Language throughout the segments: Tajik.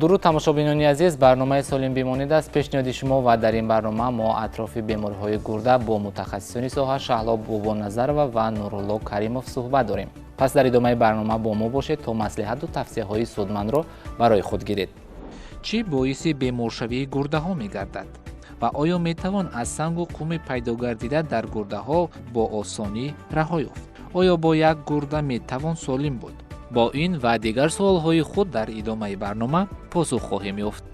Дуруд, тамошобинони азиз, барномаи «Солим бимонед» аст пешниҳоди шумо ва дар ин барнома мо атрофи бемориҳои гурда бо мутахассисони соҳа Шаҳло Бобоназарова ва Нурулло Каримов суҳбат дорем. Пас дар идомаи барнома бо мо бошед, то маслиҳату тавсияҳои судмандро барои худ гиред. Чӣ боиси беморшавии гурдаҳо мегардад ва оё метавон аз сангу қуми пайдогардида дар гурдаҳо бо осонӣ раҳо ёфт? Оё бо як гурда метавон солим буд? Бо ин ва дигар суолҳои худ дар идомаи барнома посух хоҳем ёфт.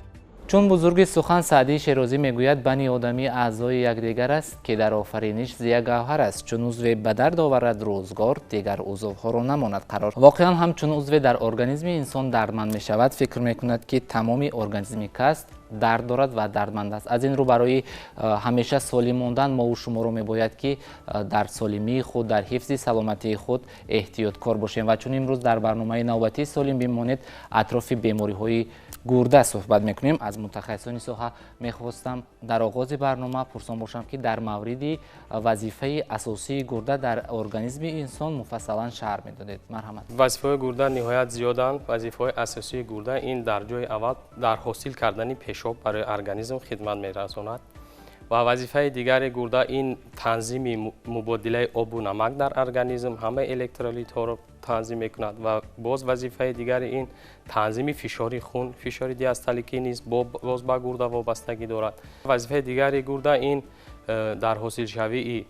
Чун бузурги сухан Саъдии Шерозӣ мегӯяд: «Бани одамӣ аъзои якдигар аст, ки дар офариниш зи як гавҳар аст. Чун узве ба дард оварад рӯзгор, дигар узвҳоро намонад қарор». Воқеан ҳам, чун узве дар организми инсон дардманд мешавад, фикр мекунад, ки тамоми организми кас дард дорад ва дардманд аст. Аз ин рӯ барои ҳамеша солим мондан мову шуморо мебояд, ки дар солимии худ, дар ҳифзи саломатии худ эҳтиёткор бошем. Ва чун имрӯз дар барномаи навбатии «Солим бимонед» атрофи бемориҳои гурда суҳбат мекунем, аз мутахассисони соҳа мехостам дар оғози барнома пурсон бошам, ки дар мавриди вазифаи асосии гурда дар организми инсон муфассалан шарҳ медодед. Марҳамат. Вазифаҳои гурда ниҳоят зиёданд. Вазифаҳои асосии гурда ин дар ҷои аввал дар ҳосил кардани пешоб барои организм хидмат мерасонад ва вазифаи дигари гурда ин танзими мубодилаи обу намак дар организм, ҳамаи электролитҳоро танзим мекунад. Ва боз вазифаи дигари ин танзими фишори хун, фишори диастоликӣ низ боз ба гурда вобастагӣ дорад. Вазифаи дигари гурда ин дар ҳосилшавии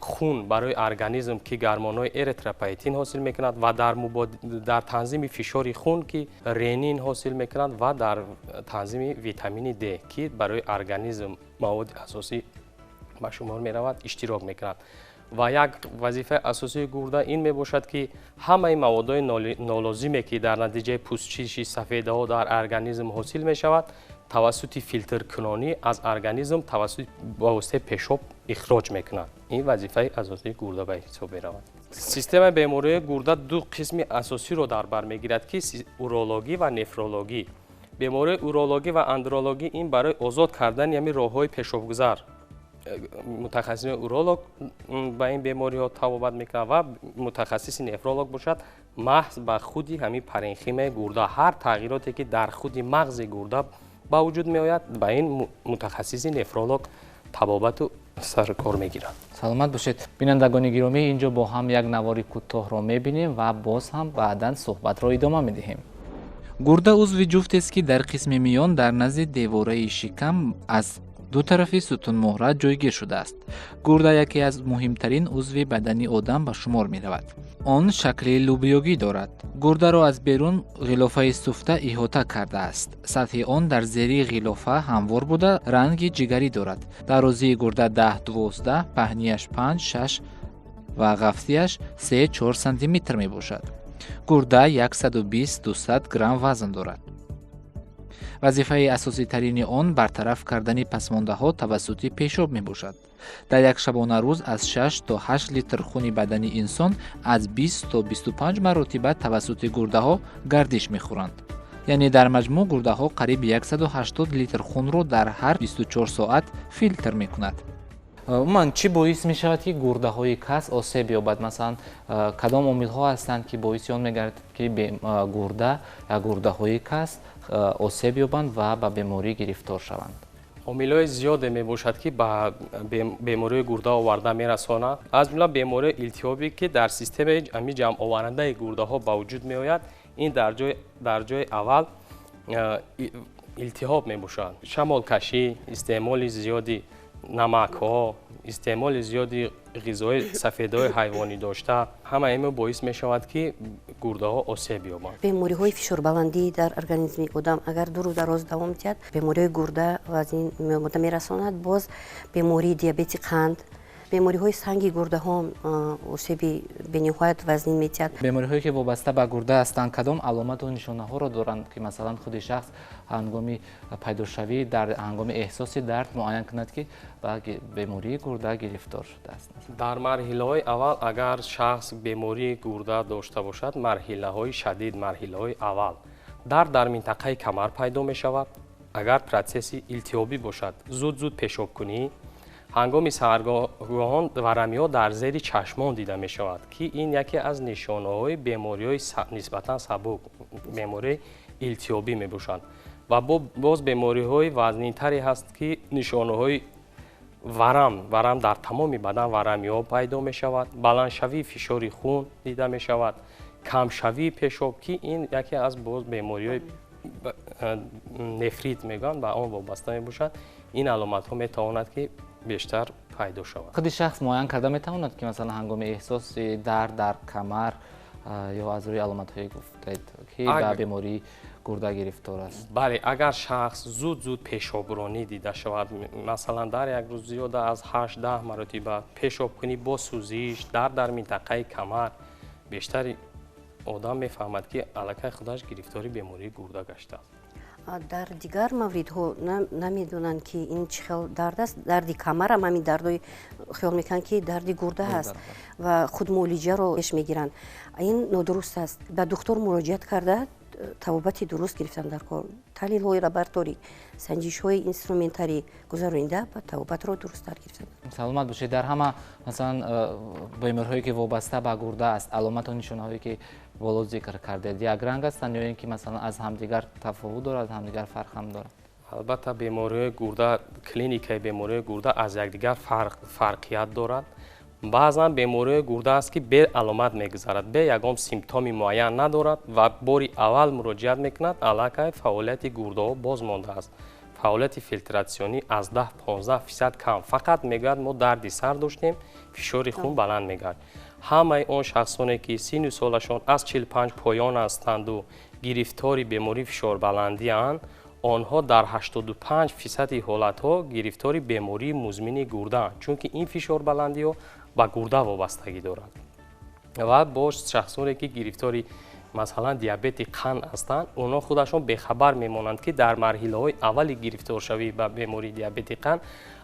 хун барои организм, ки гормонҳои эритропоэтин ҳосил мекунад, ва дар танзими фишори хун, ки ренин ҳосил мекунад, ва дар танзими витамини Д, ки барои организм маводи асосӣ ба шумор меравад, иштирок мекунад. Ва як вазифаи асосии гурда ин мебошад, ки ҳамаи маводҳои нолозиме, ки дар натиҷаи пӯстчиши сафедаҳо дар организм ҳосил мешавад, тавассути филтркунонӣ аз организм тавассути ба воситаи пешоб ихроҷ мекунад. Ин вазифаи асосии гурда ба ҳисоб меравад. Системаи бемориҳои гурда ду қисми асосиро дар бар мегирад, ки урологӣ ва нефрологӣ. Бемориҳои урологӣ ва андрологӣ ин барои озод кардани ҳамин роҳҳои пешобгузар мутахассисони уролог ба ин бемориҳо табобат мекунад ва мутахассиси нефролог бошад, маҳз ба худи ҳамин паренхимаи гурда, ҳар тағйироте, ки дар худи мағзи гурда ба вуҷуд меояд, ба ин мутахассиси нефролог табобату саркор мегирад. Саломат бошед. Бинандагони гиромӣ, инҷо бо ҳам як навори кӯтоҳро мебинем ва боз ҳам баъдан суҳбатро идома медиҳем. Гурда узви ҷуфтест, ки дар қисми миён дар назди девораи шикам аз ду тарафи сутунмуҳра ҷойгир шудааст. Гурда яке аз муҳимтарин узви бадани одам ба шумор меравад. Он шакли лӯбиёгӣ дорад. Гурдаро аз берун ғилофаи суфта иҳота кардааст. Сатҳи он дар зери ғилофа ҳамвор буда, ранги ҷигарӣ дорад. Дарозии гурда 10-12, паҳнияш 5-6 ва ғафсияш 3-4 сантиметр мебошад. Гурда 120-200 грамм вазн дорад. Вазифаи асоситарини он бартараф кардани пасмондаҳо тавассути пешоб мебошад. Дар як шабонарӯз аз 6 то 8 литр хуни бадани инсон аз 20 то 25 маротиба тавассути гурдаҳо гардиш мехӯранд. Яъне дар маҷмӯъ гурдаҳо қариб 180 литр хунро дар ҳар 24 соат филтр мекунад. Умуман, чӣ боис мешавад, ки гурдаҳои кас осеб ёбад? Масалан, кадом омилҳо ҳастанд, ки боиси он мегардад, ки гурда ё гурдаҳои кас осеб ёбанд ва ба беморӣ гирифтор шаванд? Омилҳои зиёде мебошад, ки ба бемориҳои гурда оварда мерасонад, аз ҷумла бемориҳои илтиҳобӣ, ки дар системаи ҳамин ҷамъоварандаи гурдаҳо ба вуҷуд меояд. Ин дар ҷои аввал илтиҳоб мебошад. Шамолкашӣ, истеъмоли зиёди намакҳо, истеъмоли зиёди ғизои сафедаҳои ҳайвонӣ дошта, ҳама ин боис мешавад, ки гурдаҳо осеб ёбанд. Бемориҳои фишорбаландӣ дар организми одам агар дуру дароз давом диҳад, бемориҳои гурда вазнин мерасонад. Боз бемории диабети қанд, бемориҳои санги гурдаҳо осеби бениҳоят вазнин медиҳад. Бемориҳое, ки вобаста ба гурда ҳастанд, кадом аломату нишонаҳоро доранд, ки масалан худи шахс ҳангоми пайдошавӣ, дар ҳангоми эҳсоси дард муайян кунад, ки ба бемории гурда гирифтор шудааст? Дар марҳилаҳои аввал агар шахс бемории гурда дошта бошад, марҳилаҳои шадид, марҳилаҳои аввал дард дар минтақаи камар пайдо мешавад. Агар протсесси илтиҳобӣ бошад, зуд зуд пешобкунӣ, ҳангоми саҳаргоҳон варамиҳо дар зери чашмон дида мешавад, ки ин яке аз нишонаҳои бемориҳои нисбатан сабук, бемории илтиҳобӣ мебошанд. Ва боз бемориҳои вазнинтаре ҳаст, ки нишонаҳои варам дар тамоми бадан варамиҳо пайдо мешавад, баландшавии фишори хун дида мешавад, камшавии пешоб, ки ин яке аз боз бемориҳои нефрит мегӯянд, ба он вобаста мебошад. Ин аломатҳо метавонад, ки бештар пайдо шавад. Худи шахс муайян карда метавонад, ки масалан ҳангоми эҳсоси дард дар камар ё аз рӯи аломатҳое гуфтед, ки ба бемории гурда гирифтор аст? Бале, агар шахс зуд-зуд пешобронӣ дида шавад, масалан дар як рӯз зиёда аз 8-10 маротиба пешобкунӣ бо сӯзиш, дард дар минтақаи камар, бештари одам мефаҳмад, ки аллакай худаш гирифтори бемории гурда гаштааст. Дар дигар мавридҳо намедонанд, ки ин чӣ хел дард аст. Дарди камарам ҳамин дардои хиёл мекунанд, ки дарди гурда ҳаст ва худмуолиҷаро пеш мегиранд. Ин нодуруст аст. Ба духтур муроҷиат карда табобати дуруст гирифтан дар кор, таҳлилҳои лабораторӣ, санҷишҳои инструментарӣ гузаронида ба табобатро дурусттар гирифтан. Саломат бошед. Дар ҳама масалан бемориҳое, ки вобаста ба гурда аст, аломату нишонаҳое, ки боло зикр кардед, якранг ҳастанд ё ин ки масалан аз ҳамдигар тафовут дорад, аз ҳамдигар фарқ ҳам дорад? Албатта, бемориҳои гурда, клиникаи бемориҳои гурда аз якдигар фарқият дорад. Баъзан бемориҳои гурда аст, ки беаломат мегузарад, бе ягон симптоми муайян надорад ва бори аввал муроҷиат мекунад, аллакай фаъолияти гурдаҳо боз мондааст. Фаъолияти филтратсионӣ аз 10-15% кам. Фақат мегӯяд, мо дарди сар доштем, фишори хун баланд мегард. Ҳамаи он шахсоне, ки синну солашон аз 45 поён ҳастанду гирифтори бемории фишорбаландианд, онҳо дар 85% ҳолатҳо гирифтори бемории музмини гурдаанд, чунки ин фишорбаландиҳо ба гурда вобастагӣ дорад. Ва боз шахсоне, ки гирифтори масалан диабети қанд ҳастанд, онҳо худашон бехабар мемонанд, ки дар марҳилаҳои аввали гирифторшавӣ ба бемории диабети қанд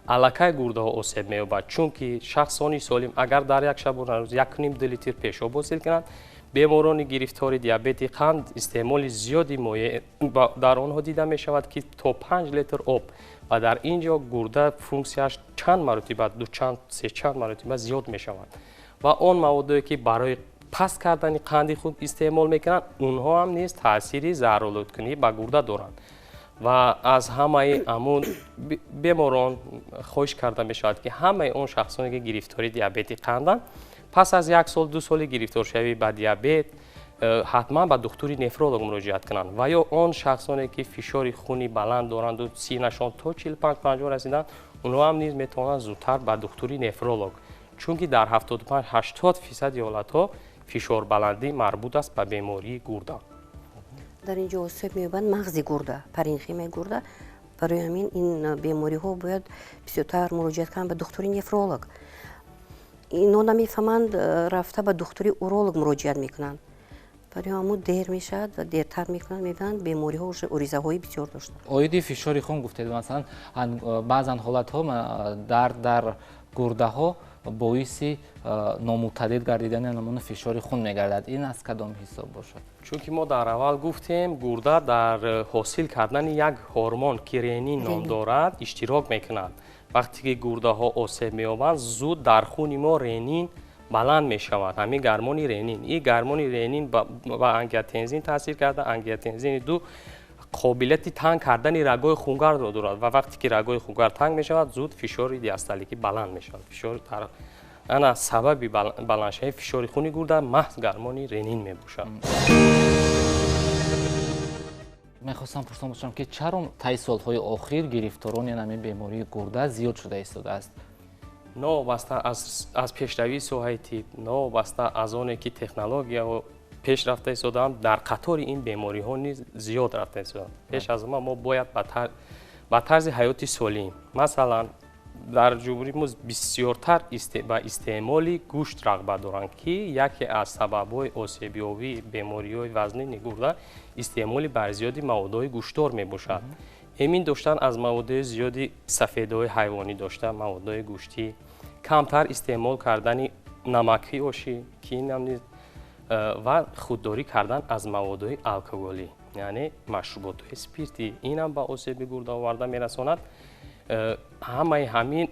аллакай гурдаҳо осеб меёбад, чунки шахсони солим агар дар як шабонарӯз 1,5-2 литр пешоб ҳосил кунанд, беморони гирифтори диабети қанд истеъмоли зиёди моеъ дар онҳо дида мешавад, ки то 5 литр об, ва дар ин ҷо гурда функсияш чанд маротиба, дучанд, сечанд маротиба зиёд мешавад. Ва он маводое, ки барои паст кардани қанди худ истеъмол мекунанд, онҳо ҳам низ таъсири заҳролудкунӣ ба гурда доранд. Ва аз ҳамаи ҳамун беморон хоҳиш карда мешавад, ки ҳамаи он шахсоне, ки гирифтори диабети қанданд, пас аз 1 сол, 2 соли гирифторшавӣ ба диабет ҳатман ба духтури нефролог муроҷиат кунанд. Ва ё он шахсоне, ки фишори хуни баланд доранду синашон то 45-50 расиданд, онҳо ҳам низ метавонанд зудтар ба духтури нефролог, чунки дар 75-80% ҳолатҳо фишорбаландӣ марбут аст ба бемории гурда. Дар ин ҷо осеб меёбанд мағзи гурда, паренхимаи гурда. Барои ҳамин ин бемориҳо бояд бисёртар муроҷиат кунанд ба духтури нефролог. Ино намефаҳманд, рафта ба духтури уролог муроҷиат мекунанд. Барои ҳамун дер мешавад ва дертар мекунанд, мебинанд бемориҳо уже оризаҳои бисёр доштанд. Оиди фишори хун гуфтед, масалан баъзан ҳолатҳо дард дар гурдаҳо боиси номӯътадил гардидани намуна фишори хун мегардад. Ин аз кадом ҳисоб бошад? Чунки мо дар аввал гуфтем, гурда дар ҳосил кардани як ҳормон, ки ренин ном дорад, иштирок мекунад. Вақте ки гурдаҳо осеб меёбанд, зуд дар хуни мо ренин баланд мешавад. Ҳамин гармони ренин. Ин гармони ренин ба ангиотензин таъсир карда, ангиотензини 2 қобилияти танг кардани рагҳои хунгарро дорад ва вақте ки рагҳои хунгар танг мешавад, зуд фишори диастоликӣ баланд мешавад. Фишори ана сабаби баландшавии фишори хуни гурда маҳз гармони ренин мебошад. Мехостам пурсон бошам, ки чаро таи солҳои охир гирифторони ҳамин бемории гурда зиёд шуда истодааст? Новобаста аз пешравии соҳаи тиб, новобаста аз оне ки технологияҳо пеш рафта истодаанд, дар қатори ин бемориҳо низ зиёд рафта истодаанд. Пеш аз ҳама мо бояд ба тарзи ҳаёти солим, масалан дар ҷумҳурии мо бисёртар ба истеъмоли гӯшт рағбат доранд, ки яке аз сабабҳои осебёбии бемориҳои вазнини гурда истеъмоли барзиёди маводҳои гӯштдор мебошад. Эмин доштан аз маводҳои зиёди сафедҳои ҳайвонӣ дошта, маводҳои гӯштӣ, камтар истеъмол кардани намаки ошӣ, ки инам низ, ва худдорӣ кардан аз маводҳои алкоголӣ, яъне машруботҳои спиртӣ, инам ба осеби гурда оварда мерасонад. Ҳамаи ҳамин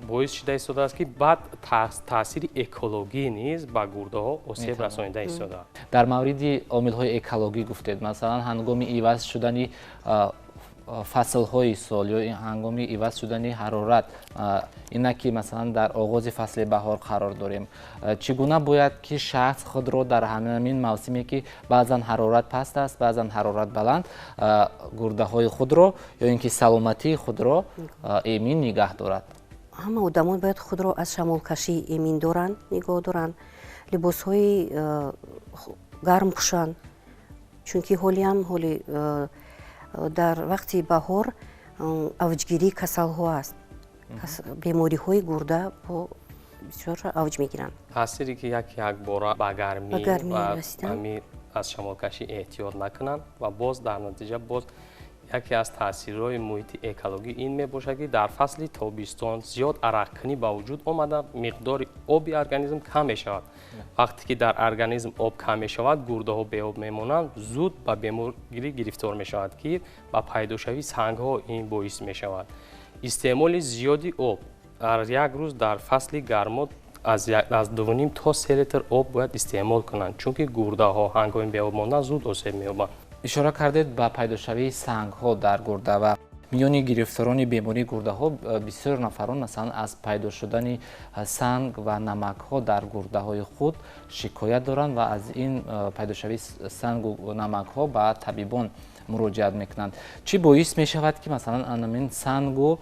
боис шуда истодааст, ки баъд таъсири экологӣ низ ба гурдаҳо осеб расонида истодааст. Дар мавриди омилҳои экологӣ гуфтед, масалан ҳангоми иваз шудани фаслҳои сол ё ҳангоми иваз шудани ҳарорат, ина ки масалан дар оғози фасли баҳор қарор дорем, чӣ гуна бояд ки шахс худро дар ҳамин мавсиме ки баъзан ҳарорат паст аст, баъзан ҳарорат баланд, гурдаҳои худро ё ин ки саломатии худро эмин нигаҳ дорад? Ҳама одамон бояд худро аз шамолкашӣ эмин доранд, нигоҳ доранд, либосҳои гарм пӯшанд, чунки ҳолиам ҳоли дар вақти баҳор авҷгирии касалҳо аст, бемориҳои гурда бисёр авҷ мегиранд. Таъсире ки як якбора ба гармӣ ва аз шамолкашӣ эҳтиёт накунанд ва боз дар натиҷа боз яке аз таъсирҳои муҳити экологӣ ин мебошад, ки дар фасли тобистон зиёд арақкунӣ ба вуҷуд омада, миқдори оби организм кам мешавад. Вақте ки дар организм об кам мешавад, гурдаҳо беоб мемонанд, зуд ба беморгирӣ гирифтор мешавад, ки ба пайдошавии сангҳо ин боис мешавад. Истеъмоли зиёди об дар як рӯз дар фасли гармо аз 2,5 то 3 литр об бояд истеъмол кунанд, чунки гурдаҳо ҳангоми беоб мондан зуд осеб меёбанд. Ишора кардед ба пайдошавии сангҳо дар гурда ва миёни гирифторони бемории гурдаҳо бисёр нафарон масалан аз пайдо шудани санг ва намакҳо дар гурдаҳои худ шикоят доранд ва аз ин пайдошавии сангу намакҳо ба табибон муроҷиат мекунанд. Чӣ боис мешавад ки масалан ҳамин сангу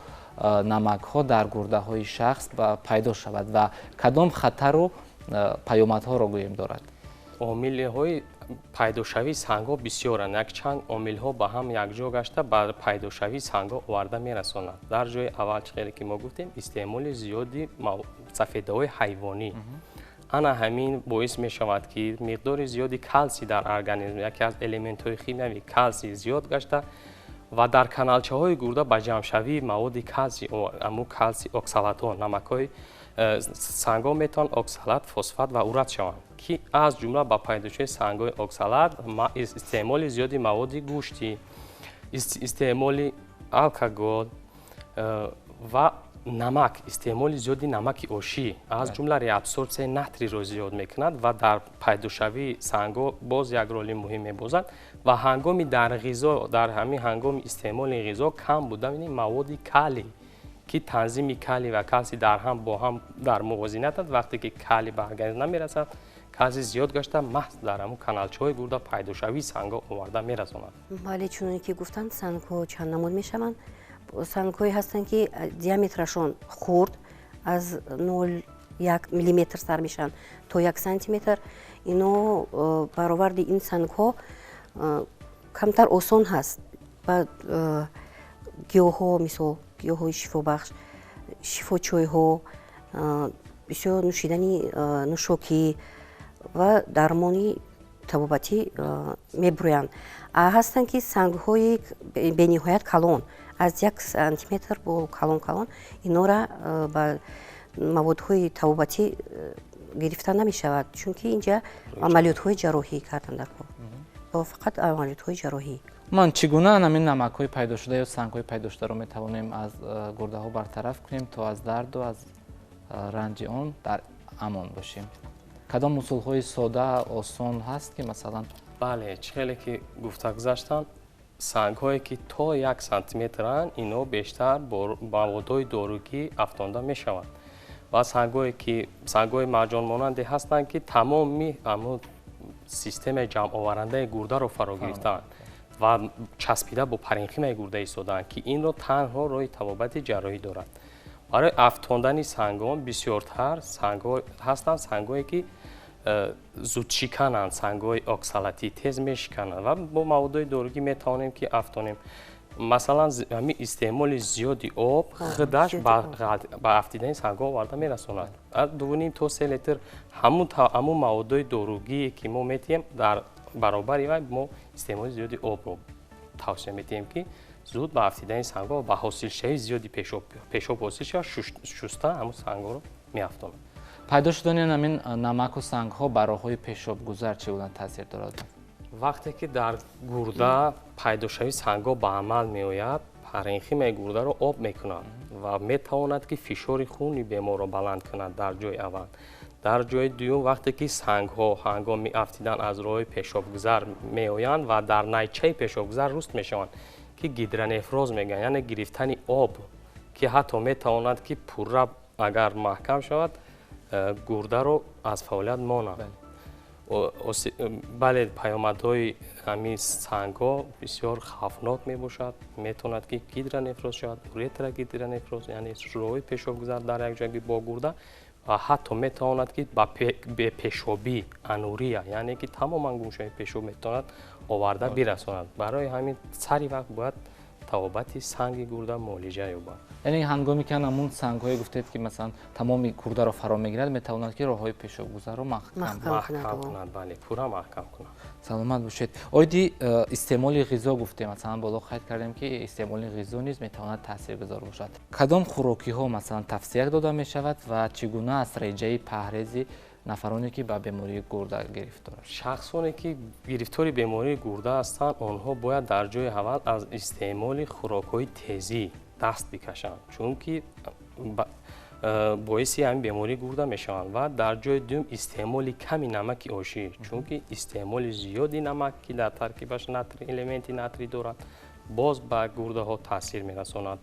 намакҳо дар гурдаҳои шахс пайдо шавад ва кадом хатару паёмадҳоро гӯем дорад? Омилҳои пайдошавии сангҳо бисёранд. Якчанд омилҳо ба ҳам якҷо гашта ба пайдошавии сангҳо оварда мерасонанд. Дар ҷои аввал, чӣ хеле ки мо гуфтем, истеъмоли зиёди сафедаҳои ҳайвонӣ. Ана ҳамин боис мешавад, ки миқдори зиёди калсий дар организм, яке аз элементҳои химиявӣ калсий зиёд гашта ва дар каналчаҳои гурда ба ҷамъшавии маводи калсий, аму калсий оксалатҳо, намакҳои сангҳо метавонанд оксалат, фосфат ва урат шаванд, ки аз ҷумла ба пайдошавии сангҳои оксалат истеъмоли зиёди маводи гӯштӣ, истеъмоли алкогол ва намак, истеъмоли зиёди намаки ошӣ аз ҷумла реабсорбсияи натриро зиёд мекунад ва дар пайдошавии сангҳо боз як роли муҳим мебозад. Ва ҳангоми дар ғизо, дар ҳамин ҳангоми истеъмоли ғизо кам будани маводи калий, ки танзими калий ва калсий дар ҳам бо ҳам дар мувозинатанд, вақте ки калий ба организм намерасад, калсий зиёд гашта маҳз дар ҳамун каналчаҳои гурда пайдошавии сангҳо оварда мерасонад. Бале, чуноне ки гуфтанд, сангҳо чанд намуд мешаванд. Сангҳое ҳастанд, ки диаметрашон хурд, аз 0,1 миллиметр сар мешаванд то 1 сантиметр. Ино бароварди ин сангҳо камтар осон ҳаст. Ба гиёҳҳо, мисол гиёҳҳои шифобахш, шифочойҳо, бисёр нӯшидани нӯшокӣ ва дармони табобатӣ мебурӯянд. Ҳастанд, ки сангҳои бениҳоят калон, аз 1 сантиметр бо калон калон, инора ба маводҳои табобатӣ гирифта намешавад, чунки инҷа амалиётҳои ҷарроҳӣ кардан дар кор, фақат амалиётҳои ҷарроҳӣ. Ман чӣ гуна ҳамин намакҳои пайдошуда ё сангҳои пайдошударо метавонем аз гурдаҳо бартараф кунем, то аз дарду аз ранҷи он дар амон бошем? Кадом усулҳои сода, осон ҳаст ки масалан? Бале, чӣ хеле ки гуфта гузаштам, сангҳое ки то 1 сантиметранд, ино бештар бо маводҳои доругӣ афтонда мешаванд ва сангҳое ки сангҳои марҷонмонанде ҳастанд, ки тамоми ҳамун системаи ҷамъоварандаи гурдаро фаро гирифтаанд ва часпида бо паренхимаи гурда истодаанд, ки инро танҳо роҳи табобати ҷарроҳӣ дорад. Барои афтондани сангон бисёртар сангҳо ҳастанд, сангҳое ки зудшикананд, сангҳои оксалатӣ тез мешикананд ва бо маводҳои доругӣ метавонем ки афтонем. Масалан, ҳамин истеъмоли зиёди об худаш ба афтидани сангҳо оварда мерасонад. Аз 2,5 то 3 литр ҳамун маводҳои доругие ки мо метиҳем, дар баробари вай мо истеъмоли зиёди обро тавсия метиҳем, ки зуд ба афтидани сангҳо ба ҳосилшавии зиёди пешоб ҳосил шавад, шуста ҳамун сангҳоро меафтонад. Пайдо шудани ҳамин намаку сангҳо ба роҳҳои пешобгузар чӣ гуна таъсир дорад? Вақте ки дар гурда пайдошавии сангҳо ба амал меояд, паренхимаи гурдаро об мекунад ва метавонад ки фишори хуни беморро баланд кунад дар ҷои аввал. Дар ҷои дуюм, вақте ки сангҳо ҳангоми афтидан аз роҳи пешобгузар меоянд ва дар найчаи пешобгузар руст мешаванд, ки гидронефроз мегӯянд, яъне гирифтани об, ки ҳатто метавонад, ки пурра агар маҳкам шавад, гурдаро аз фаъолият монад. Бале, паёмадҳои ҳамин сангҳо бисёр хавфнок мебошад. Метавонад, ки гидронефроз шавад, уретрогидронефроз, яъне роҳи пешобгузар дар якҷоягӣ бо гурда, ва ҳатто метавонад, ки ба бепешобӣ, анурия, яъне ки тамоман гумшавии пешоб метавонад оварда бирасонад. Барои ҳамин сари вақт бояд табобати санги гурда муолиҷа ёбад. Яъне ҳангоме ки ҳамун сангҳое гуфтед, ки масалан тамоми гурдаро фаро мегирад, метавонад, ки роҳҳои пешобгузарро маҳкам кунад. Бале, пурра маҳкам кунад. Саломат бошед. Оиди истеъмоли ғизо гуфтем, масалан боло қайд кардем, ки истеъмоли ғизо низ метавонад таъсиргузор бошад. Кадом хӯрокиҳо масалан тавсия дода мешавад ва чӣ гуна аст реҷаи паҳрези нафароне, ки ба бемории гурда гирифторанд? Шахсоне, ки гирифтори бемории гурда ҳастанд, онҳо бояд дар ҷои аввал аз истеъмоли хӯрокҳои тезӣ даст бикашанд, чунки боиси ҳамин бемории гурда мешаванд, ва дар ҷои дуюм истеъмоли ками намаки ошӣ, чунки истеъмоли зиёди намак, ки дар таркибаш элементи натрий дорад, боз ба гурдаҳо таъсир мерасонад,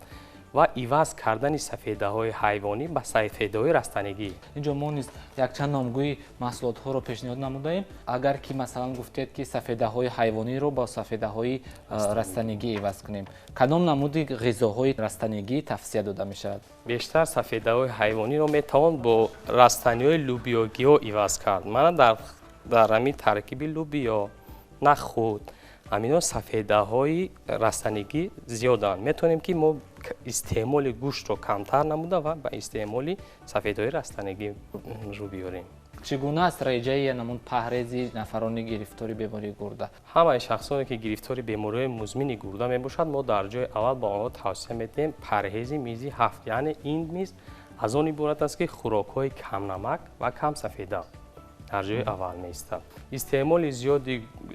ва иваз кардани сафедаҳои ҳайвонӣ ба сафедаҳои растанигӣ. Инҷо мо низ якчанд номгӯи маҳсулотҳоро пешниҳод намудаем. Агар ки масалан гуфтед, ки сафедаҳои ҳайвониро бо сафедаҳои растанигӣ иваз кунем, кадом намуди ғизоҳои растанигӣ тавсия дода мешавад? Бештар сафедаҳои ҳайвониро метавон бо растаниҳои лӯбиёгиҳо иваз кард. Мана дар ҳамин таркиби лӯбиё, нахӯд, ҳамино сафедаҳои растанигӣ зиёданд. Метавонем, ки мо истеъмоли гӯштро камтар намуда ва ба истеъмоли сафедаҳои растанигӣ рӯ биёрем. Чӣ гуна аст реҷаи намун паҳрези нафарони гирифтори бемории гурда? Ҳамаи шахсоне, ки гирифтори бемориҳои музмини гурда мебошад, мо дар ҷои аввал ба онҳо тавсия медиҳем парҳези мизи ҳафт. Яъне ин миз аз он иборат аст, ки хӯрокҳои камнамак ва камсафеда дар ҷои аввал меистад. Истеъмоли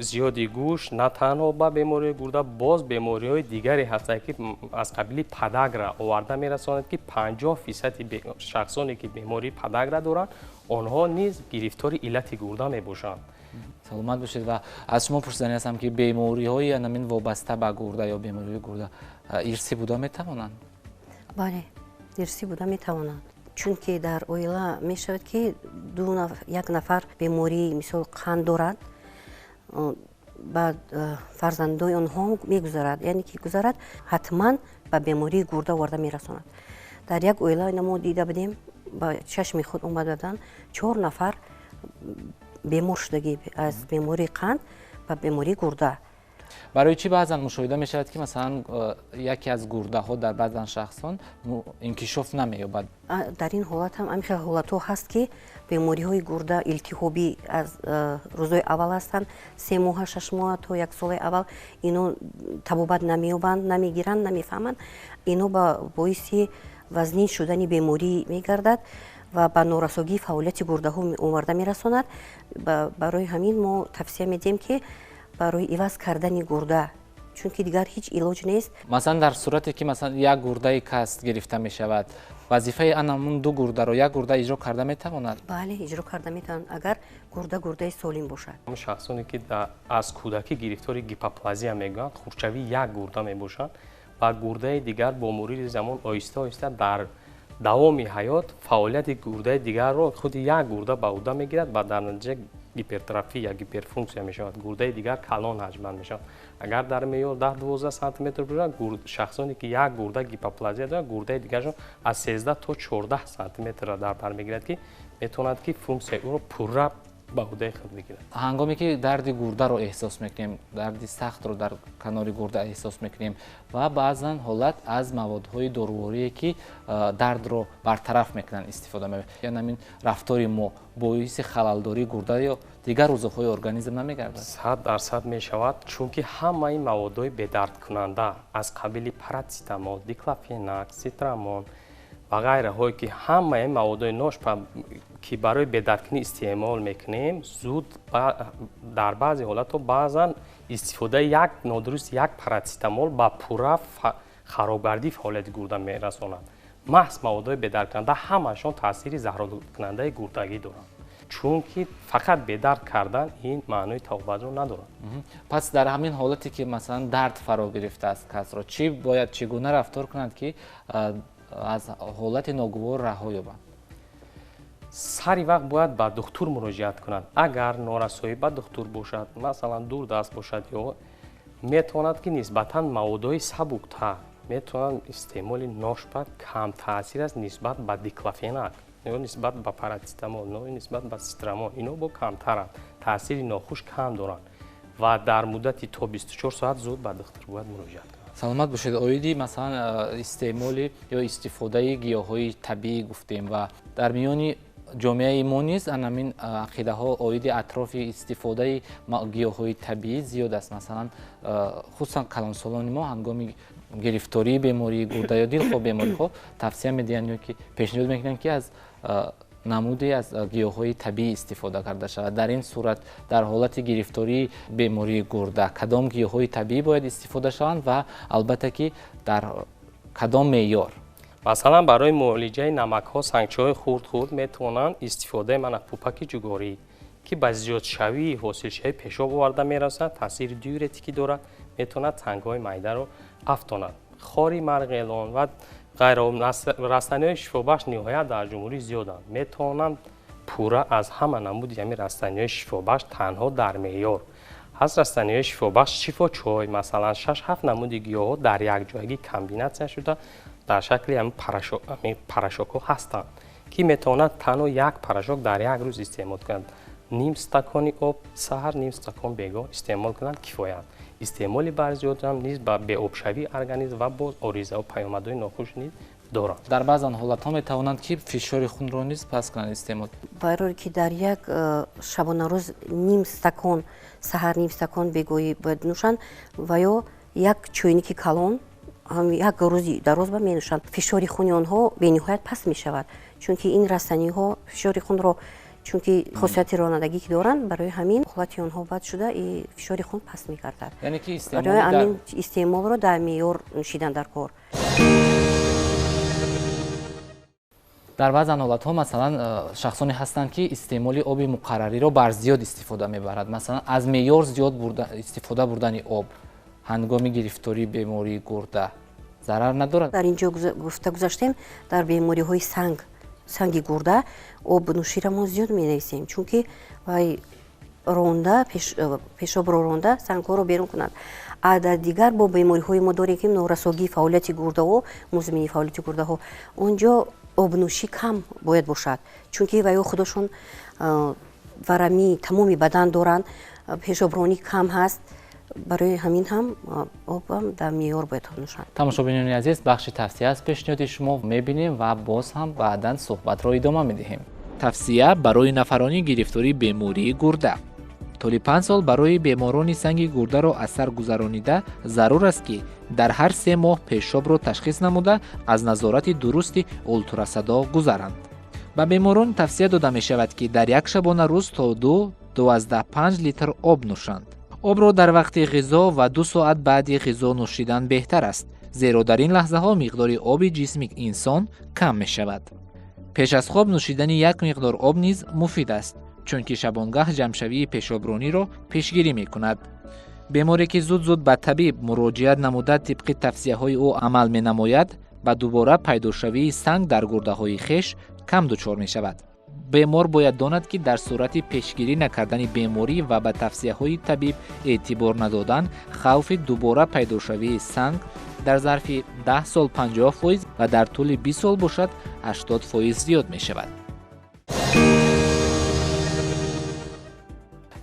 зиёди гӯшт на танҳо ба бемориҳои гурда, боз бемориҳои дигаре ҳастанд, ки аз қабили подагра оварда мерасонад, ки 50% шахсоне, ки бемории подагра доранд, онҳо низ гирифтори иллати гурда мебошанд. Саломат бошед. Ва аз шумо пурсидани ҳастам, ки бемориҳои анамин вобаста ба гурда ё бемориҳои гурда ирсӣ буда метавонанд? Бале, ирсӣ буда метавонанд. Чунки дар оила мешавад, ки як нафар бемории мисол қанд дорад, ба фарзандои онҳо мегузарад, яъне ки гузарад, ҳатман ба бемории гурда оварда мерасонад. Дар як оила мо дида будем, ба чашми худ омада буданд, 4 нафар бемор шудагӣ аз бемории қанд ба бемории гурда. Барои чӣ баъзан мушоҳида мешавад, ки масалан яке аз гурдаҳо дар баъзан шахсон инкишоф намеёбад? Дар ин ҳолат ҳам ҳамин хел ҳолатҳо ҳаст, ки бемориҳои гурда илтиҳобӣ аз рӯзҳои аввал ҳастанд, 3 моҳа, 6 моҳа то 1 солаи аввал ино табобат намеёбанд, намегиранд, намефаҳманд. Ино ба боиси вазнин шудани беморӣ мегардад ва ба норасогии фаъолияти гурдаҳо оварда мерасонад. Барои ҳамин мо тавсия медиҳем, ки барои иваз кардани гурда, чунки дигар ҳеҷ илоҷ нест. Масалан дар сурате, ки масалан як гурдаи кас гирифта мешавад, вазифаи анамун 2 гурдаро як гурда иҷро карда метавонад? Бале, иҷро карда метавонад, агар гурда гурдаи солим бошад. Шахсоне, ки аз кӯдакӣ гирифтори гипоплазия мегӯянд, хурдшавии як гурда мебошанд ва гурдаи дигар бо мурури замон оҳиста-оҳиста дар давоми ҳаёт фаъолияти гурдаи дигарро худи як гурда ба ӯҳда мегирад ва дар натиҷа гипертрофия, гиперфунксия мешавад. Гурдаи дигар калон ҳаҷманд мешавад. Агар дар меъёр 10-12 сантиметр бошад, шахсоне, ки як гурда гипоплазия дорад, гурдаи дигаршон аз 13 то 14 сантиметрро дар бар мегирад, ки метавонад, ки функсияи ӯро пурра ба ӯҳдаи худ бигирад. Ҳангоме ки дарди гурдаро эҳсос мекунем, дарди сахтро дар канори гурда эҳсос мекунем ва баъзан ҳолат аз маводҳои доруворие, ки дардро бартараф мекунанд, истифода мебарем. Яъне ҳамин рафтори мо боиси халалдории гурда ё дигар узвҳои организм намегардад? 100% мешавад, чунки ҳамаи маводҳои бедардкунанда аз қабили парацетамол, диклофенак, цитрамон ва ғайраҳое, ки ҳамаи маводҳои ношпа ки барои бедардкунӣ истеъмол мекунем, зуд дар баъзе ҳолатҳо баъзан истифодаи як нодуруст як парацетамол ба пурра харобгардии фаъолияти гурда мерасонад. Маҳз маводҳои бедардкунанда ҳамашон таъсири заҳролудкунандаи гурдагӣ доранд. Чунки фақат бедард кардан ин маънои табобатро надорад. Пас дар ҳамин ҳолате ки масалан дард фаро гирифтааст касро, чӣ бояд, чӣ гуна рафтор кунанд, ки аз ҳолати ногувор раҳо ёбанд? Сари вақт бояд ба духтур муроҷиат кунад. Агар норасоӣ ба духтур бошад, масалан дурдаст бошад, ё метавонад ки нисбатан маводҳои сабуктар, метавонад истеъмоли ношпа камтаъсир аст нисбат ба диклофенак, ё нисбат ба парацетамол, ё нисбат ба цитрамон, ино бо камтаранд, таъсири нохуш кам доранд ва дар муддати то 24 соат зуд ба духтур бояд муроҷиат кунад. Саломат бошед. Оиди масалан истеъмоли ё истифодаи гиёҳҳои табиӣ гуфтем ва дар миёни ҷомеаи мо низ анамин ақидаҳо оиди атрофи истифодаи гиёҳҳои табиӣ зиёд аст. Масалан, хусусан калонсолони мо ҳангоми гирифтории бемории гурда ё дилхоҳ бемориҳо тавсия медиҳанд ё ки пешниҳод мекунанд, ки аз намуде аз гиёҳҳои табиӣ истифода карда шавад. Дар ин сурат, дар ҳолати гирифтории бемории гурда кадом гиёҳҳои табиӣ бояд истифода шаванд ва албатта ки дар кадом меъёр? Масалан, барои муолиҷаи намакҳо, сангчаҳои хурд-хурд метавонанд истифодаи мана пупаки ҷугорӣ, ки ба зиёдшавии ҳосилшавии пешоб оварда мерасонад, таъсири диуретикӣ дорад, метавонад сангҳои майдаро афтонад. Хори марғелон ва ғайра растаниҳои шифобахш ниҳоят дар ҷумҳурӣ зиёданд. Метавонанд пурра аз ҳама намуди ҳамин растаниҳои шифобахш танҳо дар меъёр. Ҳаст растаниҳои шифобахш шифочой, масалан 6-7 намуди гиёҳҳо дар якҷоягӣ комбинатсия шуда дар шакли ҳамин парашокҳо ҳастанд, ки метавонад танҳо як парашок дар як рӯз истеъмол кунад. Ним стакони об саҳар, ним стакон бегоҳ истеъмол кунанд кифоянд. Истеъмоли барзиёдам низ ба беобшавии организм ва боз оризаву паёмадҳои нохуш низ доранд. Дар баъзан ҳолатҳо метавонанд ки фишори хунро низ паст кунанд истеъмол. Барои ки дар як шабонарӯз ним стакон саҳар, ним стакон бегоҳӣ бояд нӯшанд ва ё як чойники калон як рӯзи дароз ба менӯшанд, фишори хуни онҳо бениҳоят паст мешавад, чунки ин растаниҳо фишори хунро, чунки хосияти ронандагӣ ки доранд, барои ҳамин ҳолати онҳо бад шуда и фишори хун паст мегардад. Яъне ки барои ҳамин истеъмолро дар меъёр нӯшидан дар кор. Дар баъзан ҳолатҳо масалан шахсоне ҳастанд, ки истеъмоли оби муқаррариро бар зиёд истифода мебарад. Масалан, аз меъёр зиёд истифода бурдани об ҳангоми гирифтории бемории гурда зарар надорад? Дар ин ҷо гуфта гузаштем, дар бемориҳои санги гурда обнӯширо мо зиёд менависем, чунки вай ронда, пешобро ронда сангҳоро берун кунад. А дар дигар бо бемориҳои мо дорем, ки норасогии фаъолияти гурдаҳо, музмини фаъолияти гурдаҳо, он ҷо обнӯшӣ кам бояд бошад, чунки вайо худошон варамии тамоми бадан доранд, пешобронӣ кам ҳаст. Барои ҳамин ҳам обам дар меъёр бояд нӯшанд. Тамошобинони азиз, бахши тавсия аз пешниҳоди шумо мебинем ва боз ҳам баъдан суҳбатро идома медиҳем. Тавсия барои нафарони гирифтори бемории гурда. Тӯли 5 сол барои беморони санги гурдаро аз сар гузаронида зарур аст, ки дар ҳар 3 моҳ пешобро ташхис намуда аз назорати дурусти ултрасадо гузаранд. Ба беморон тавсия дода мешавад, ки дар як шабонарӯз то 2-2.5 литр об нӯшанд. Обро дар вақти ғизо ва 2 соат баъди ғизо нӯшидан беҳтар аст, зеро дар ин лаҳзаҳо миқдори оби ҷисми инсон кам мешавад. Пеш аз хоб нӯшидани як миқдор об низ муфид аст, чунки шабонгаҳ ҷамъшавии пешоброниро пешгирӣ мекунад. Беморе ки зуд-зуд ба табиб муроҷиат намуда тибқи тавсияҳои ӯ амал менамояд, ба дубора пайдошавии санг дар гурдаҳои хеш кам дучор мешавад. Бемор бояд донад, ки дар сурати пешгирӣ накардани беморӣ ва ба тавсияҳои табиб эътибор надодан, хавфи дубора пайдошавии санг дар зарфи 10 сол 50% ва дар тӯли 20 сол бошад 80% зиёд мешавад.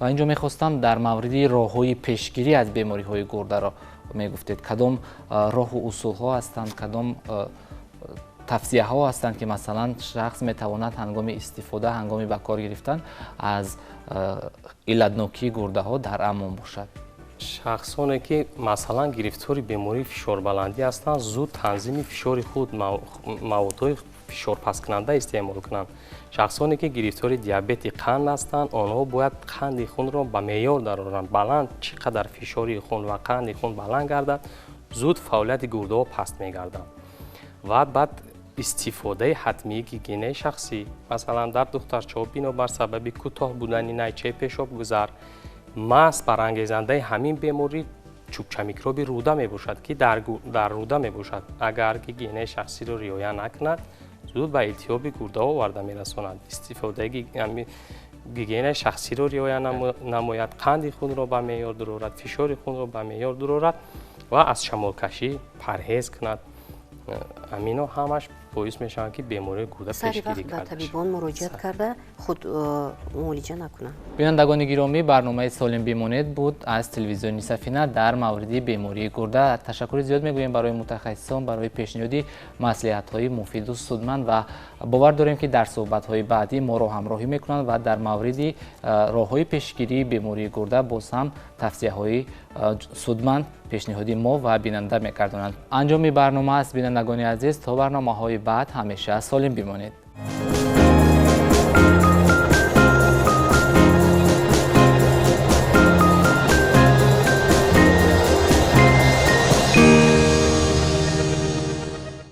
Ва инҷо мехостам дар мавриди роҳҳои пешгирӣ аз бемориҳои гурдаро мегуфтед. Кадом роҳу усулҳо ҳастанд, кадом тавсияҳо ҳастанд, ки масалан шахс метавонад ҳангоми истифода, ҳангоми ба кор гирифтан аз иллатнокии гурдаҳо дар амон бошад? Шахсоне ки масалан гирифтори бемории фишорбаландӣ ҳастанд, зуд танзими фишори худ, маводҳои фишорпасткунанда истеъмол кунанд. Шахсоне ки гирифтори диабети қанд ҳастанд, онҳо бояд қанди хунро ба меъёр дароранд. Баланд чӣ қадар фишори хун ва қанди хун баланд гардад, зуд фаъолияти гурдаҳо паст мегардад. Ва баъд Истифодаи ҳатмии гигиенаи шахсӣ, масалан, дар духтарчаҳо бинобар сабаби кӯтоҳ будани найчаи пешобгузар, маҳз барангезандаи ҳамин беморӣ чӯбчамикроби рӯда мебошад, ки дар рӯда мебошад. Агар гигиенаи шахсиро риоя накунад, зуд ба илтиҳоби гурдаҳо оварда мерасонад. Истифодаи гигиенаи шахсиро риоя намояд, қанди хунро ба меъёр дурорад, фишори хунро ба меъёр дурорад ва аз шамолкашӣ парҳез кунад. Ҳамино ҳамаш боис мешаванд, ки бемории гурда сари пешгирӣ вақт ба карда табибон муроҷиат карда, худ муолиҷа накунанд. Бинандагони гиромӣ, барномаи «Солим бимонед» буд аз телевизиони Сафина дар мавриди бемории гурда. Ташаккури зиёд мегӯем барои мутахассисон барои пешниҳоди маслиҳатҳои муфиду судманд ва бовар дорем, ки дар суҳбатҳои баъдӣ моро ҳамроҳӣ мекунанд ва дар мавриди роҳҳои пешгирии бемории гурда боз ҳам тавсияҳои судманд пешниҳоди мо ва бинанда мекардонанд. Анҷоми барнома аст, бинандагони азиз. То барномаҳои баъд ҳамеша солим бимонед.